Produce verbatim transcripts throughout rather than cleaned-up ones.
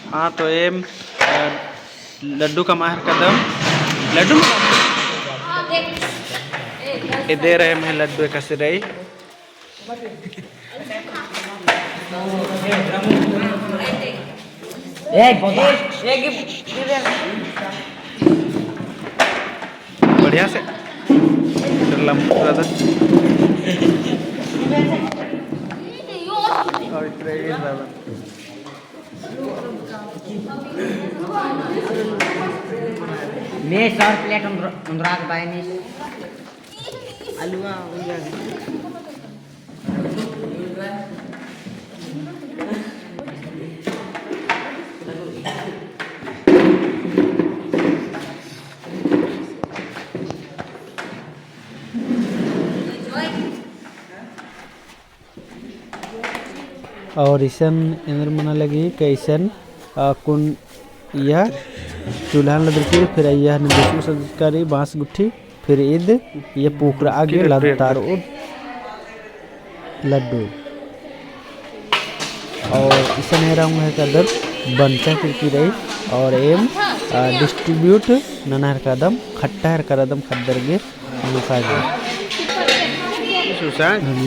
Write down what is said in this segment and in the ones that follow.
हाँ, तो एम, अ, लड्डू कमआ हेलरकदम। लड्डू में एदे रई एम्है लड्डू एकासे रई। ए, बोतल। बढ़िया से। लंबा ज्यादा। और इतना ही ज्यादा। मेस और प्लेट उंदरा-, उंदरा के बाय मेस। अलुआ उंदरा के। और इसन एन्देर मना लगी कि इसन, आ, कुन इया चूल्हा लदरकी, फिर इया निंदुस संस्कारी बांस गुट्ठी, फिर ईद इया पूखरआ गे लदतारओ लड्डू। और इसन एरा ओंगोर हेलरकदर बंचा किरकी रई, और एम, आ, distribute नना हेलरकदम, खट्टा हेलरकदम ख़द्दर गे।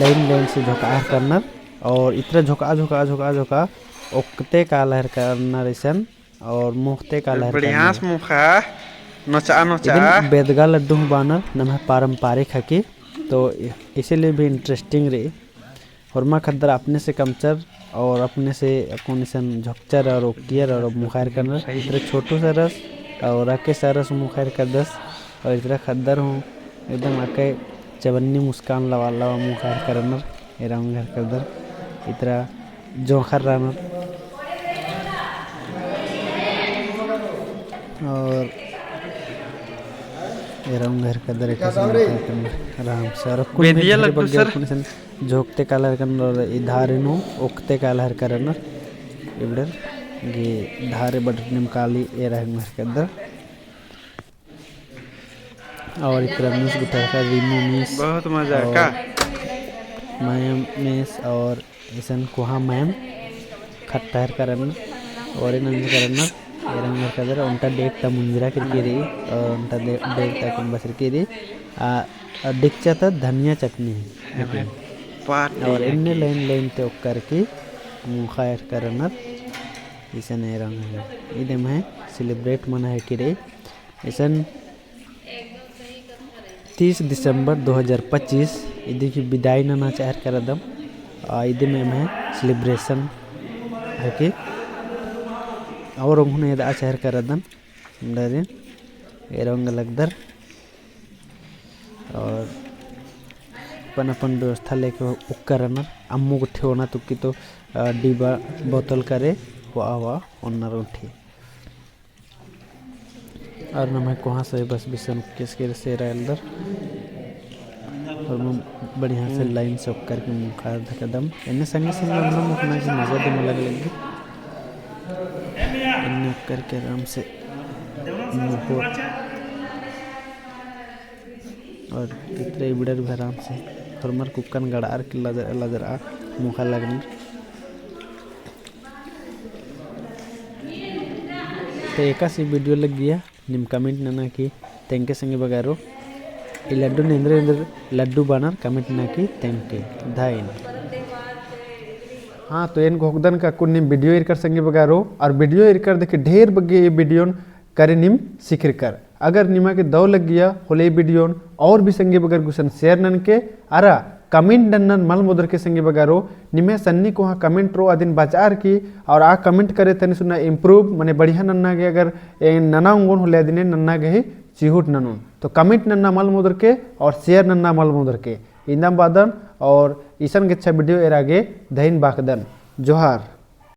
line line से झोंकआ हेलरनर और इतरा झोंकआ, झोंकआ, झोंकआ, झोंकआ ओक्कते काला हेलरनर इसन और मोख़ते काला हेलरनर। बढ़िया से मोख़ा, नोचआ, नोचआ। इदिन बेदगा लड्डू हूँ बअनर, नम्है पारंपरिक हकी, तो इसीलिए भी interesting रई। होरमा ख़द्दर अपने से कमचर और अपने से अक्कुन इसन झोंकचर और ओक्कियर और मोख़ा हेलरनर। इतरा छोटू सरस और राकेश सरस मोख़ा हेलरदस और इतरा ख़द्दर हूँ एकदम अक्कय चवन्नी मुस्कान लवा लवा मोख़ा हेलरनर। एरा ओंगोर हेलरदर इतरा जोंख़र रअनर। और एरा ओंगोर हेलरदर एकासे आराम से और कुल बेदिया लड्डू सर। झोंकते काला हेलरनर और ई धारे नू ओक्कते काला हेलरनर। इबड़र गे धारे बडर नीम काली एरा ओंगोर हेलरदर। और इतरा मिस गुट्ठा का रिमू मिस। बहुत मजा और का? मैम मिस और इसन कोहा मैम खट्टा हेलरनर और एन अंज करनर एरा ओंगोर हेलरदर ओन्टा डेग ता मुंजरा किरकी रई और ओन्टा डे-, डेग ता कुन बसरकी रई। आ, आ डेगचा ता धनिया चटनी है। और एन्ने line line ते ओक्कर की मोख़ा हेलरनर। इसन एरा ओंगोर हेलरदर इदे एम्है celebrate मना हेलरकी रई। इसन तीस दिसंबर दो हज़ार पच्चीस इदी की बिदाई नना चाहर करदम। आ, इदी में एम्है celebration हकी। और ओंगोर एदआ चाहर करदम। डरे एरा ओंगोर लगदर। और अपन अपन व्यवस्था लेके ओक्कर रअनर। अम्मु गुट्ठी ओना तुक्की तो, आ, डिबा बोतल करे हुआ हुआ ओनर गुट्ठी। और नम्है कोहा से बस बिसन केस के से रअलदर। और मम बढ़िया से line से ओक्कर के मोख़ा हेलरदम। एन्ने संगे संगे मतलब मोख़ना की मजा दिम अलग लग्गी। एन्ने ओक्कर के आराम से मोख़ोर। और इतरा इबड़र भी आराम से होरमर कुक्कन गड़ार के लजर-, लजरआ मोख़ा लगनर। तो एकासे video लग्गिया, नीम comment नना की तेंगके संगी बगारो। ई लड्डू नू एन्देर एन्देर लड्डू बअनर comment नना की तेंगके। धाइन। हाँ, तो एन घोखदन का कुन नीम video ईरकर संगी बगारो, और video ईरकर देखी ढेर बग्गे ई video न करे नीम सिखिरकर। अगर निमा गे दव लग्गिया होले ई video न और भी संगी बगर गुसन share ननके, अरा comment नन्नन मल मोदरके संगी बगारो। निम्है सन्नी कोहा comment रओ अदिन बचआर की, और आ comment करे तनी सुन्ना improve मने बढ़िया नन्ना गे अगर ए नना ओंगोन होले अदिन नन्ना गे ही चिहुट ननोन। तो comment नन्ना मल मोदरके और share नन्ना मल मोदरके। इन्दाम बादन और इसन गेच्छा video एरा गे धइन बाकदन। जोहार।